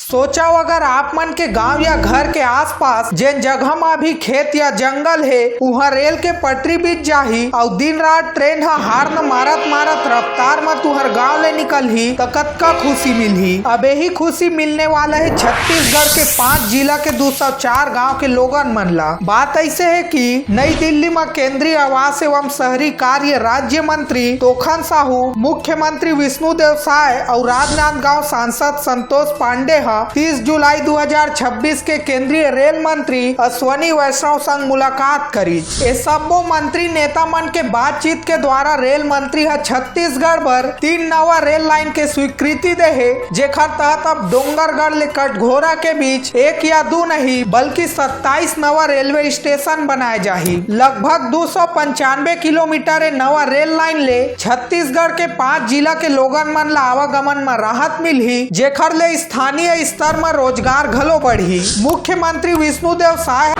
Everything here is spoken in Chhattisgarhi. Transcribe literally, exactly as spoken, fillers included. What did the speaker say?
सोचव, अगर आप मन के गांव या घर के आसपास जेन जगह म अभी खेत या जंगल हे, उहां रेल के पटरी बिछ जाही अउ दिन रात ट्रेन ह हार्न मारत मारत रफ्तार म तुहर गांव ले निकलही, त कतका खुशी मिलही। अब यही खुशी मिलने वाला हे छत्तीसगढ़ के पांच जिला के दो सौ चार गांव के लोगन मन ला। बात ऐसे हे कि नई दिल्ली म केंद्रीय आवास एवं शहरी कार्य राज्य मंत्री तोखन साहू, मुख्यमंत्री विष्णुदेव साय अउ राजनांदगांव सांसद संतोष पांडे ह तीस जुलाई दो हज़ार छब्बीस के केंद्रीय रेल मंत्री अश्विनी वैष्णव संग मुलाकात करिस। ये सब्बो मंत्री नेता मन के बातचीत के द्वारा रेल मंत्री ह छत्तीसगढ़ बर तीन नवा रेल लाइन के स्वीकृति दे हे, जेखर तहत अब डोंगरगढ़ ले कटघोरा के बीच एक या दू नहीं, बल्कि सत्ताईस नवा रेलवे स्टेशन बनाए जाही। लगभग दो सौ पंचानवे किलोमीटर ए नवा रेल लाइन ले छत्तीसगढ़ के पांच जिला के लोगन मन ला आवागमन म राहत मिलही, जेखर ले स्थानीय स्तर म रोजगार घलो बढ़ही। मुख्यमंत्री विष्णुदेव साय